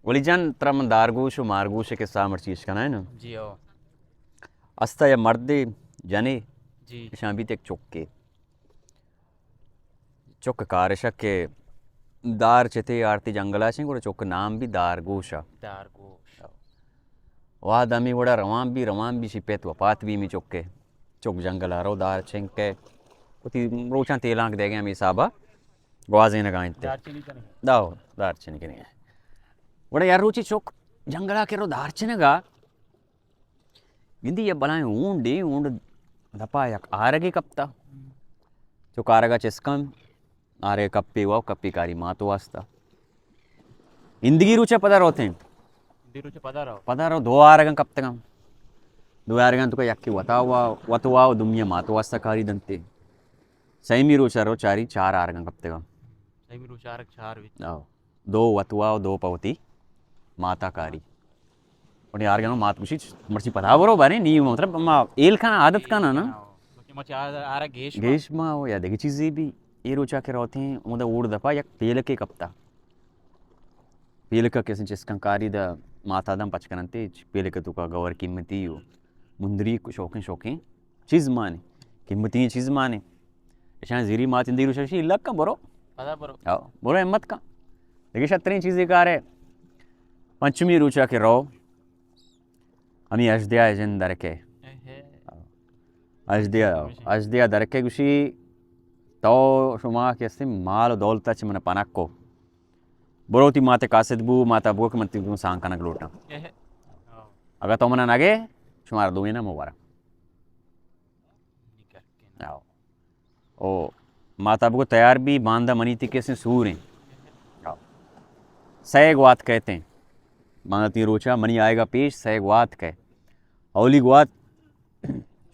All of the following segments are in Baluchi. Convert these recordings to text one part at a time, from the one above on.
ولی جان، ترا من دارگوش و مارگوش ءِ قصہ مرچی اشکنائیناں۔ جی ہو۔ استا یا مردے، جنے، جی۔ اشاں بیت یک چکے۔ چک کارشا کہ دار چتے آرتی جنگلا چیں، گڑا چک نام بی دارگوشا۔ دارگوش۔ وہد ہمے وڑا روان بی، روان بی، شی پت وفات بی، ہمے چکے۔ چک جنگلا رو دار چنکے۔ وتی روچاں تیلانک دیگے ہمے حسابا گوازینگا انت۔ دار چنی کنی۔ داو، دار چنی کنی۔ گڑا یک روچے چک جنگلا کہ رو دار چنگا، گندی یک بلائیں ہونڈے، ہونڈ دپا یک آرگے کپتا۔ چک آرگا چست کن، آرگے کپے وا، کپے کاری مات واستا۔ ایندگی روچا پدا روتیں۔ ایندگی روچا پدا رو۔ پدا رو، دو آرگاں کپتگاں۔ دو آرگاں توکا یکے وتا وا، وت وا و دومی مات واستا کاری دنتے۔ سیمی روچا رو چاری چار آرگاں کپتگاں۔ سیمی روچ آرگ چار بیت۔ آو۔ دو وت وا و دو پہ وتی ماتا کاری۔ وتی آرگاں مات گوشی، مرچی پدا برو باریں، نی مطلب ما ایل کنا، عادت کنا نا۔ ہاں، مرچی آرگ گیش ما۔ گیش ما ہو یا دگہ چیزے بی۔ اے روچا کہ روتیں، اودا اوڑ دپا یک پیلکے کپتا۔ پیلکا کسیں چست کن کاری دا ماتا دم پچ کننتے، پیلک توکا گور قیمتی و مندری شوقیں شوقیں چیز مانے، قیمتی چیز مانے۔ اشاں زیری مات ایندگی روچا شی لکا برو۔ پدا برو۔ آو، برو ہمت کن۔ دگہ شتریں چیزے کارے۔ پنچمی روچا کہ رو، ہمے اژدیا جن درکے۔ اژدیا، اژدیا درکے گوشی، تو شما کہ استیں مال و دولت چہ من پنک کو۔ برو تی مات قاصد بو، ماتا بو کہ من تی سانگ کنگ لوٹاں۔ اگاں تو منا نگے، شمارا دوئیناں من وراں۔ آو۔ او ماتا بگو تیار بی، باندا منی تی کسیں سوریں۔ آو۔ سئے گوات کئیتیں۔ باندا تی روچا منی آئیگا پیش سئے گوات کئے۔ اولی گوات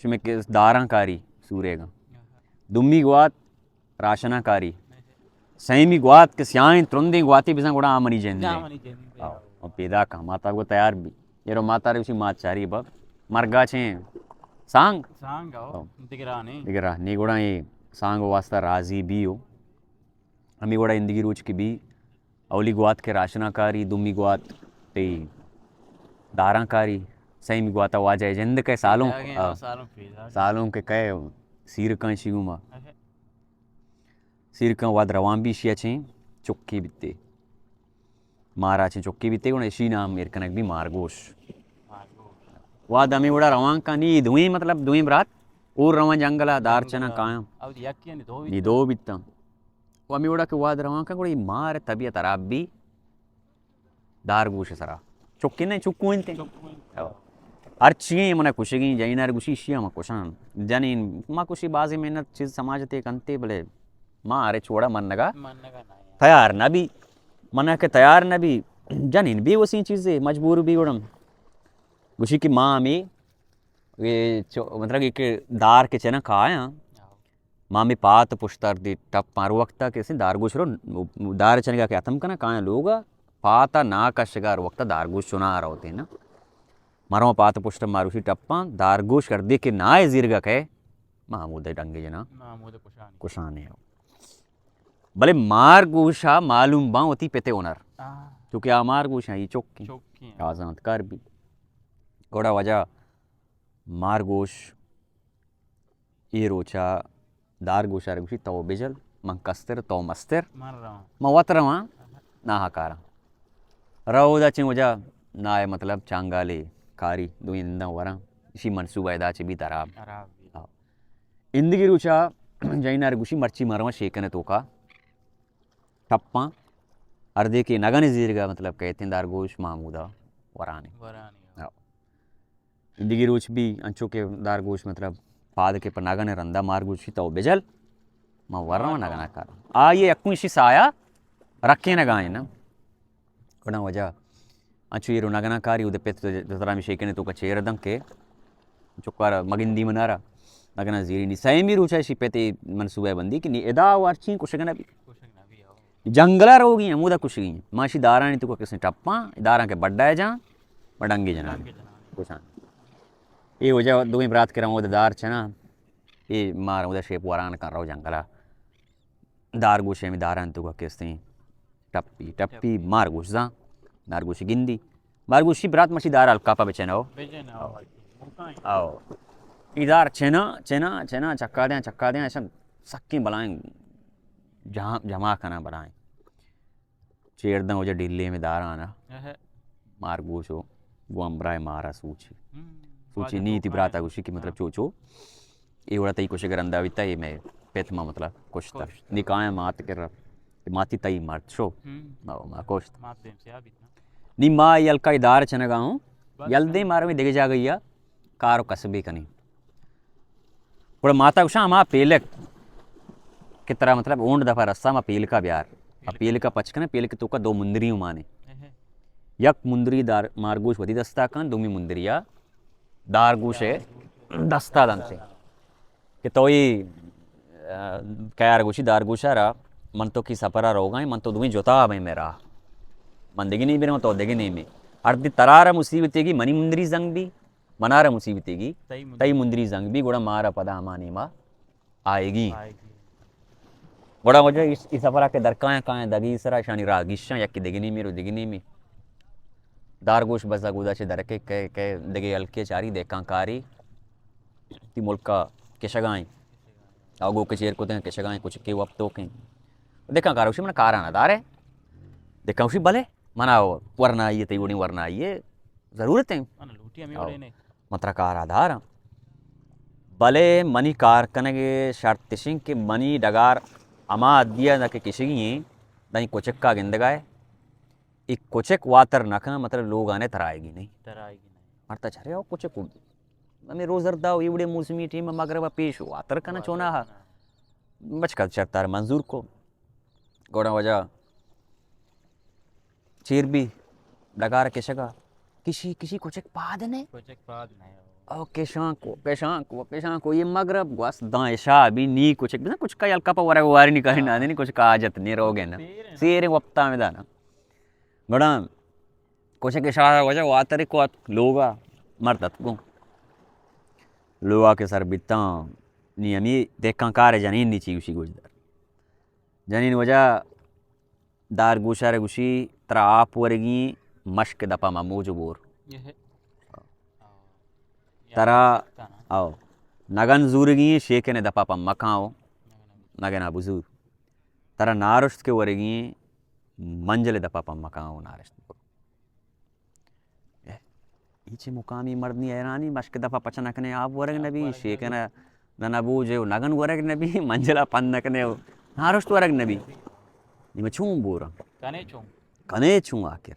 شمے کہ داراں کاری سوریگا۔ دومی گوات راشناں کاری۔ سیمی گوات کہ سیاہیں ترندیں گواتے بزاں گڑا آ منی جند آ۔ منی جند آ۔ آو۔ پیداکاں ماتا بگو تیار بی۔ ایرو ماتا رے گوشی مات چاری بب۔ مرگا چیں سانگ۔ سانگ آو۔ آو۔ دگہ راہ نی۔ دگہ راہ نی۔ گڑا اے سانگ واسطہ راضی بی ہو۔ ہمے وڑا ایندگی روچ کہ بی، اولی گوات کہ راشناں کاری، دومی گوات تئی داراں کاری، سیمی گواتا واجہ جند کئے سالونک، آ، سالونک کہ کئے سیرکاں شی گوما۔ سیرکاں واد روان بی شیا چیں چکی بیتے۔ مارا چیں چکی بیتے، گڑا اشی نام ایر کنگ بی مارگوش۔ واد ہمے وڑا روان کن، نی دوئیں مطلب دوئیں برات اور روان جنگلا دار چنا کایاں۔ نی دو بیتاں۔ و ہمے وڑا کہ واد روان کن، گڑا اے مار طبیعت خراب بی، دار گوش سرا۔ چکے نہ، چکو انت۔ ہر چیئے من کشگیں، جنینار گوشی اشیا ما کشان۔ جنین ما کشی بازیں محنت چیز سماجتے کنتے، بلے ما ہر چوڑا منگا تیار نہ بی۔ من کہ تیار نہ بی، جنین بے وسیں چیزے مجبور بی گڑا۔ گوشی کہ ما ہمے، اے چو-، مطلب کہ دار کہ چنا کایاں، ما ہمے پات پشت ار دی ٹپاں، ہر وقتا کہ اسیں دارگوش رو دار چنگا کہ ختم کناں، کایاں لوگا، پاتا نا کشگا ہر وقتا دارگوش چنا روتے نا۔ مرو پات پشت ماروشی ٹپاں، دارگوش کر دے کہ نائے زیرگا کئے، ما ہمودے ڈنگے جناں۔ ما ہمودے کشانے۔ کشانے۔ بلے مار گوشا معلوم باں وتی پتے ہنر۔ آہ۔ چونکہ آ مار گوشاں ای چکیں۔ چکیں۔ آزانت کار بی۔ گڑا وجہ مار گوش اے روچا دار گوشارے گوشی، تو بجل، من کستر، تو مستر، من رواں۔ من وت رواں، ناہا کاراں۔ رو دا چیں وجہ نائے مطلب چانگالے کاری دوئیں ننداں وراں، اشی منصوبہ ادا چہ بیت حراب۔ حراب بیت۔ ہاں۔ اندگی روچا جنینار گوشی مرچی من رواں شیکن توکا ٹپاں، ہردے کہ نگن زیرگا مطلب کئیتیں دار گوش محمودا ورانے۔ ورانے۔ ہاں۔ دگہ روچ بی، انچو کہ دارگوش مطلب پاد کہ پہ نگن رندا مارگوشی تو بجل، ما ورن و نگنا کار۔ آئی یکوں اشی سایا رکھینگا ایں نا۔ گڑا وجہ انچو ایرو نگنا کاری، اود پت دترا می شیکنے توکا چیر دن کہ چکارا مگندی منارا نگنا زیری نی۔ سیمی روچا اشی پتے منصوبہ بندی کہ نی ادا و ہرچی کشگ نہ بی۔ جنگلا روگی ہمودا کشگی۔ ما اشی دارانی توکا کسیں ٹپاں، داراں کہ بڈا جاں، ما ڈنگے جنان۔ ڈنگے جنان۔ کشان۔ اے وجہ دوئیں برات کرا اودا دار چنا، اے مار اودا شیپ وران کن رو جنگلا۔ دار گوشے ہمے داران توکا کسیں ٹپی، ٹپی مار گوش زان۔ مارگوشی گندی، مارگوشی برات مرچی دار الکاپا بچنو۔ بجن، آو۔ آو۔ ای دار چنا، چنا، چنا، چکا دیاں، چکا دیاں، ایشاں سکیں بلائیں جہاں، جمع کناں بلائیں۔ چیر داں وجہ ڈیلے میں دارانا۔ اہے۔ مارگوشو، گو امبرائے مارا سوچی۔ ہم۔ سوچی واجہ نی تی توکا برات ہے۔ گوشی کہ مطلب ہاں۔ چو چو۔ اے وڑا تئی کشگ رندا بیتا، اے میں پت ما مطلب کشتا۔ کشتا۔ نکایا مات کر رہا۔ ماتی تئی مرد شو۔ ہم۔ ما، ما کشت۔ مات دیم سیاہ بیت نا۔ نی ما یلکا ادار چنگا ہوں۔ بس یل دے نا۔ مارا میں دگہ جاگہ یا کار و کسبے کنی۔ گڑا ماتا گوشاں ہما پیلک کہ ترا مطلب اونڈ دفعہ رسا، ہما پیلکا بیار۔ آ پیلکا پچ کنے، پیلک توکا دو مندری مانے۔ اہے۔ یک مندری دار مارگوش وتی دستا کن، دومی مندریا دارگوش دستا دنتے۔ کہ تو ای، آ، کیار گوشی دارگوشا را، من تو کی سفرا روگا ہیں، من تو دومی جتا بیں میرا۔ من دگہ نہیں بیرے، تو دگہ نہیں میں۔ ہر دی ترارا مصیبتے گی، منی مندری زنگ بی، منارا مصیبتے گی، تئی مندری۔ تئی مندری زنگ بی، گڑا مارا پدا ہما نیما آئیگی۔ آئیگی۔ گڑا وجہ اس، اس سفرا کہ درکایاں کایاں دگی سرا شانی راہ گیشاں، یکی دگنی می رو دگنی می۔ دارگوش بزا گودا چہ درکے کہ، کہ دگے ہلکے چاری دہکان کاری تی ملکا کشگائیں۔ او گو کچیر کتیں کشگائیں، کچکے وپتوکیں۔ دہکان کار گوشی من کارا نہ دارے۔ دہکان گوشی بلے منا ورنائی ہے، تئی وڑیں ورنائی ہے، ضرورت ہیں۔ من لوٹی ہمیں او۔ وڑیں نے۔ من ترا کار ءَ داراں، بلے منی کار کنگ ءِ شرط اش انت کہ منی ڈگار ہما حدی ءَ کہ کشگی ایں، داں اے کچک ءَ گندگ ءَ ئے، اے کچک واتر نہ کن، مطلب لوگ ءَ نہ ترائیگی نہیں۔ ترائیگی نہیں۔ مرتا چرے او کچک ہمیں روزردا و اے وڑیں موسمی ٹیم ءَ مغرب ءَ پیش واتر کن، واتر چونا ہا۔ کن۔ بچکا شرط ءَ منظور کو۔ گڑا وجہ چیر بی ڈگار کشگا۔ کشی، کشی کچک پاد نے۔ کچک پاد نے۔ او کشان کو، کشان کو، کشان کو، اے مغرب گوست داں عشاء بی نی کچک، بزاں کچکا یلکا پہ ورگ واری نی کاری نہ دینی، کچکا حاجت نی روگے نا۔ سیر ہیں۔ سیر ہیں وپتا میں دانا۔ گڑا کچک عشاء وجہ واتر کو ات لوگا مرد ات گوں۔ لوگا کے سر بیتاں نی ہمی دہکان کار جنین نی چی گوشی گوشدار۔ جنین وجہ دار گوشارے گوشی، ترا آپ ورگی مشک دپا ما موج بور۔ ترا، او، نگن زورگی شیکن دپا پا مکاؤ، نگنا بزور۔ ترا نارشت کے ورگی منجل دپا پا مکاؤ نارشت بور۔ اے، اے چے مقامی مردنی حیرانی، مشک دپا پچ نہ کنے، آپ ورگ نبی، آپ ورگ شیکن نبی۔ نہ نبوجے و نگن ورگ نبی، منجلا پند نہ کنے و نارشت ورگ نبی۔ نی ما چون بوراں؟ کنے چون؟ کنے چون آخر؟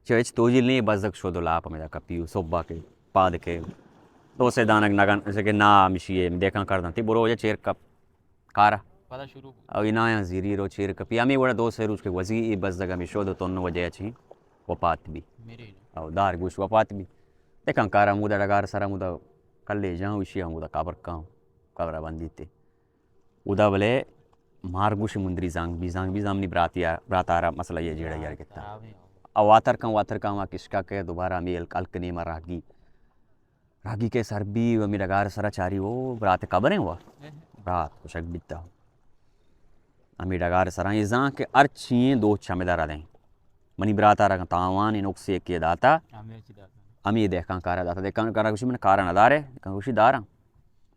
چہ ہچ توجیل نہیں، بزگ شد و لاپ ہمیدا کپی و صبح کے پاد کے دو سے دانگ نگن، اسے کہ نا مشی ہے، دیکھاں کردن تی برو جا چیر کپ۔ کارا۔ پدا شروع بوت۔ او انایاں زیری رو چیر کپی۔ ہمے وڑا دو سے روچ کہ وزی اے بزگ ہمے شود و تن وجہ چی وفات بی۔ میرے۔ او دار گوش وفات بی۔ دکان کارا مودا ڈگار سرا مودا کلے جاں وشی مودا قبر کاں۔ قبر بندی تے۔ اودا بلے مار گوش مندری زانگ بی، زانگ بی زامنی براتی آ، برات آرا مسئلہ یہ جیڑا یار کتا۔ او واتر کاں، واتر کاں وا کشکا کے دوبارہ ہمے ہلک، ہلک نیما راگی۔ راگی کے سر بی و ہمے ڈگار سرا چاری و برات قبریں و برات کشگ بیتا۔ ہمے ڈگار سرا اے زان کہ ہر چیئیں دو چمدا ردیں۔ منی برات آرا تاوان نقصے کے داتا۔ ہمے دہکان کارا داتا۔ دہکان کارا گوشی من کارا ندارے، دہکان گوشی داراں۔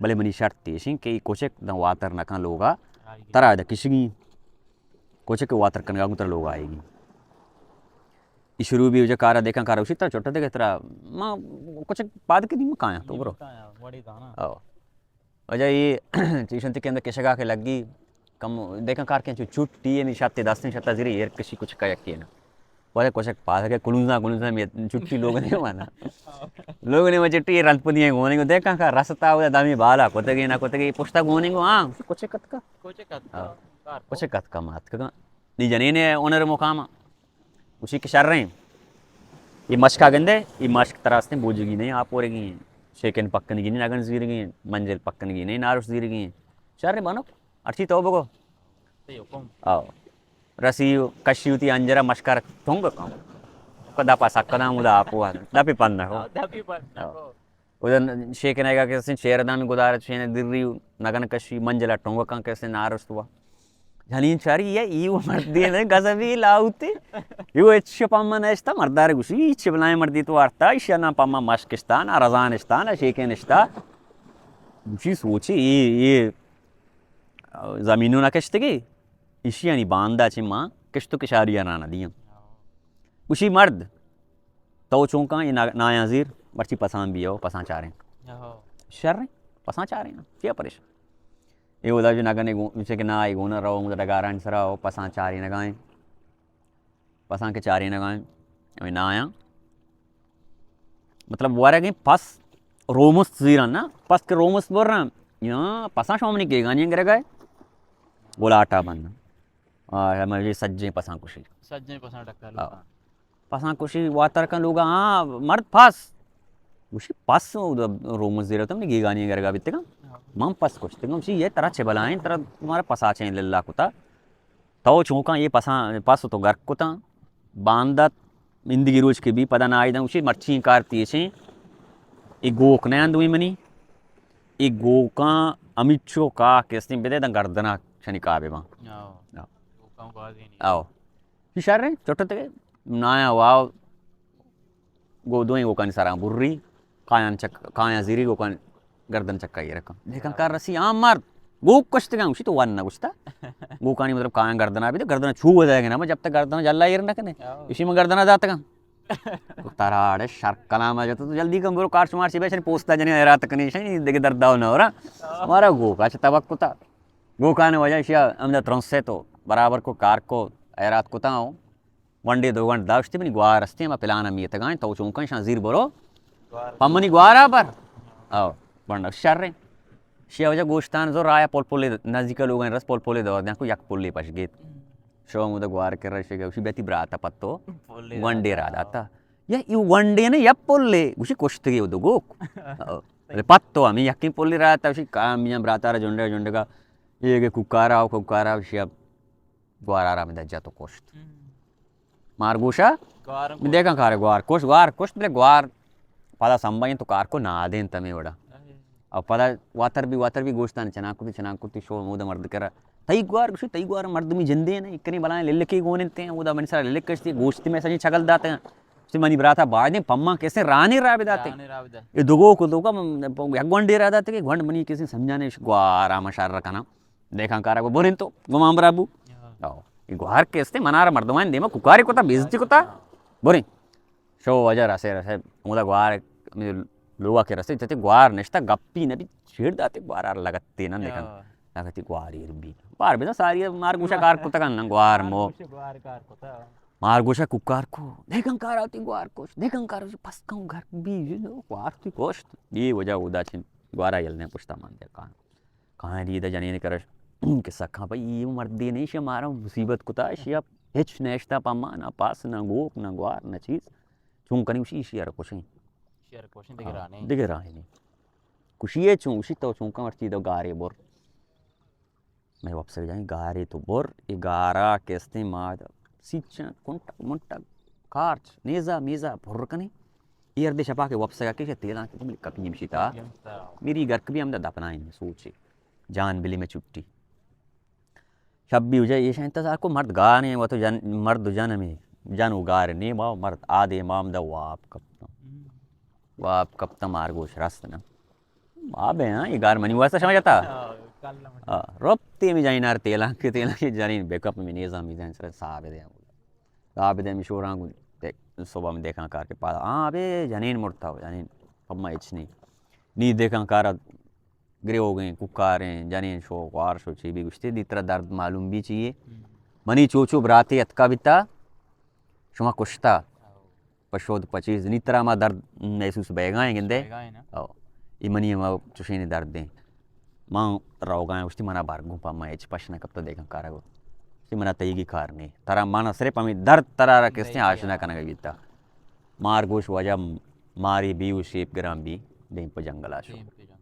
بلے منی شرط ایشیں کہ اے کچک داں واتر نکاں لوگا ترا دہ کشگی۔ کچک واتر کنگا گوں ترا لوگا آئیگی۔ ای شروع بی وجہ کارا دہکان کارا گوشی ترا چٹا دگہ ترا ما کچک پاد کے دی مکایا تو برو۔ او۔ وجہ اے چیشن تی کہ اندر کشگا کے لگی کم دہکان کار کے چو چھٹی ہے، می شاتے دستیں شتا زیری ایر کشی کچکا یکی نا۔ وجہ کچک پاد کے کلوزا کلوزا می چھٹی لوگ نے مانا۔ لوگ نے مجھے ٹی رند پدی گونے کو دہکان کار رستا ہو دامی بالا کتگی نہ کتگی پشتا گونے کو ہاں کچک کتکا۔ کچک کتکا۔ ہاں۔ کچک کتکا مات کا۔ نی جنین ہے اونر مقام۔ گوشی کہ شریں۔ اے مشکا گندے، اے مشک ترا استیں بوجگی نہیں، آپ ورگی ہیں۔ شیکن پکنگی نہیں، نگن زیرگی ہیں، منجل پکنگی نہیں، نارش زیرگی ہیں۔ شریں بانک، ہرچی تو بگو۔ تئی حکم۔ آو۔ رسی کشی ہوتی انجرا مشکا ٹونگ کن۔ دپا سکداں، اودا آپ ہوا۔ دپی پند نہ ہو۔ دپی پند نہ ہو۔ اودا شیکن ایگا کہ اسیں چیر دامی گدارت شین دری نگن کشی منجلا ٹونگ کن کہ اسیں نارشت وا۔ جنین چاری، یہ ایو مردی نے گزبی لاوتی۔ یو اچ پما نشتا، مردار گوشی، اچ بلائیں مردی تو آرتا، ایشیا نہ پما مشک اشتا، نہ رزان اشتا، نہ شیکین اشتا۔ گوشی سوچی، یہ، یہ زمینوں نہ کشتگی، ایشی یعنی باندا چی ماں کشت و کشاری رانا دیاں۔ گوشی مرد، تو چونکاں یہ نا-، نایاں زیر، مرچی پسان بیو، پسان چاریں۔ شر ہیں، پسان چاریں، کیا پریشان؟ اے اودا جو نگنے گو-، چہ کہ نا، اے گونا رو، اودا ڈگارانی سرا، او پساں چارینگائیں۔ پساں کہ چارینگائیں، ہمیں نایاں۔ مطلب، ورگیں پس رومست زیران نا، پس کہ رومست بران، یا پساں شومنی گیگانی گرگائے، گلاٹا بند۔ آ، ہمیں سجیں پساں کشی۔ سجیں پساں ٹکا آ۔ لوکاں۔ پساں کشی واتر کن لوگا، ہاں، مرد پس۔ گوشی، پس رومز زیرتم نی گیگانی گرگا بیتگاں۔ ہاں۔ من پس کشتگاں۔ گوشی، یہ ترا چہ بلائیں، ترا تمہارا پسا چین للہ کتا۔ تو چونکاں یہ پساں، پس تو گرک کتاں۔ باندات، اندگی روچ کے بھی پدا نہ آئی داں۔ گوشی، مرچی کار تیچیں۔ یہ گوک نہ اندوی منی۔ یہ گوکاں امیچو کا کستیں بدے داں گردنا چنی کابے باں۔ آؤ۔ آؤ۔ گوکاں گوازی نہیں۔ آؤ۔ شریں، چٹتگے، نایا واو، گو دوئیں گوکانی سرا بری، کایاں چک-، کایاں زیری گوکان گردن چکا یہ رکھاں۔ لیکن کار رسی عام مرد، گوک کشتگاں، گوشی تو ون نہ گوشتا۔ گوکانی مطلب کایاں گردنا بھی تو گردنا چھو ہو جائے گا نا، جب تک گردنا جلا ایر نہ کنے۔ آؤ۔ اسی میں گردنا داتگاں۔ تراڑے شر کلام آ جاتا تو جلدی کن برو کارچ مارچی بیچن پوستا جنے حیرات کنی شنی دیگه درد داو نہ ہو رہا۔ ہمارا گوکا چ توقع تا۔ گوکان وجہ اشیا ہمدا ترنسے تو برابر کو کار کو ایرات کتا ہوں۔ ونڈے دو گنڈ داشتی منی گوار استے، ہما پلان ہم میتگائیں، تو چونکن شان زیر برو۔ گوار۔ پمنی گوارا بر۔ او، بنڈ شر۔ شیا وجہ گوشتان زو رایا پول پولی نزدیک لوگن رس پول پولی دور دیاں کو یک پولی پش گیت۔ شو مود گوار کر رشے گوشی بیتی براتا پتو۔ پولی ونڈے را داتا۔ یا ایو ونڈے نے یا پولی، گوشی کشتگی و دو گوک۔ او، پتو ہمیں یکی پولی را تا، گوشی کام میاں براتا را جنڈے جنڈگا۔ یہ کہ کوکارا و کوکارا شیا گوارا را میں دجا تو کشت۔ ہم۔ مار گوشا، گوارا میں دیکھاں کارے گوار کشت، گوار کشت، بلے گوار پدا سمبائیں تو کار کو نادیں تمے وڑا۔ اے۔ او پدا واتر بھی، واتر بھی گوشتان چنان کتی، چنان کتی شو مودا مرد کرا۔ تئی گوار گوشی، تئی گوار مردمی جندے نے، اکریں بلائیں للکی گون انتے، اودا منی سرا للک کشتی، گوشتی میں سجیں چگل داتے ہیں۔ گوشتی منی براتا بایدیں پما کسے رانے را بداتے۔ رانے را بداتے۔ یہ دو گوک دوکا، یک گونڈے را داتے کہ گونڈ منی کسے سمجھانے گوارا ما شر کنا۔ دیکھاں کارا گو برین تو گمان برابو۔ ہاں۔ آو۔ یہ گوار کے استے منارا مردمان دیما کوکاری کتا، بے عزتی کتا۔ برین۔ شو وجہ رسے رسے، مودا گوار، لوگا کے رسے، چتے گوار نشتا، گپی نبی، چھیڑ داتے گوارا لگتے نہ دیکھن۔ ہاں۔ لگتی گوار ایر بھی۔ بار بزن ساری مار گوشا کار کتا کن، گوار مو۔ مار گوشا گوار کار کتا۔ مار گوشا کوکار کو، دیکھن کارا تی گوار کشت، دیکھن کارا تی پس کن گھر بھی، گوار تی کشت۔ یہ وجہ اودا چن گوارا یل نے پشتا مان دے کان۔ کہاں دیدہ جنین کرش کہ سکھاں پہ یہ مردی نہیں، شی مارا مصیبت کتا، شی اب ہچ نشتا پہ ما، نہ پاس، نہ گوک، نہ گوار، نہ چیز۔ چون کنی اسی شی ار کشیں۔ شی ار کشیں، دگہ راہ نہیں۔ دگہ راہ نہیں۔ کشی ہے چون، اسی تو چون کمر چی دو گارے بر۔ میں واپس جائیں، گارے تو بر، یہ گارا کستیں ما سیچن، کنٹک، منٹک، کارچ، نیزا، میزا، بر کنی۔ ایر دے شپا کے واپس گا کے تیلاں کے ملی کپی ہمشی تا۔ میری گرک بھی ہم دا دپنائیں سوچے۔ جان بلی میں چھٹی۔ شب بھی ہو جائے، ایشاں انتظار کو مرد گار ہیں، وہ تو جن، مرد جن ہمیں، جن و گار ہیں، نیم آو مرد، آدے امام دا واب کپتا۔ ہم۔ واب کپتا مار گوش رست نا۔ واب ہیں، ہاں، یہ گار منی واسطہ شما جاتا۔ ہاں، کل نہ منی۔ ہاں، ربطی میں جائیں نار تیلاں کے، تیلاں کے جنین بیک اپ میں نیزا میزان سر صاحب دے۔ صاحب دے میں شوراں کو دیکھ، صبح میں دیکھاں کار کے پاس۔ ہاں، ابے جنین مرتا ہو، جنین پما اچ نہیں۔ نی دیکھاں کارا گریوگیں، کوکاریں، جنین شو، گوار شو، چی بھی گوشتے، دی ترا درد معلوم بھی چیئے۔ ہم۔ منی چوچو براتے اتکا بیتا، شما کشتا۔ پشود پچیز، نی ترا ما درد محسوس بیگائیں گندے۔ بیگائیں نا۔ او، ای منی ما چشین درد دیں۔ ما روگائیں، گوشتی منا بار گوں پا ما ہچ پش نہ کپتا دیکھاں کارا گو۔ گوشتی منا تئیگی کار نہیں۔ ترا منا صرف ہمیں درد ترا را کستیں آشنا کنگا بیتا۔ مار گوش وجہ ماری بھی و شیپ گرام بھی دیم پہ جنگل آ شو۔ دیم پہ جنگل۔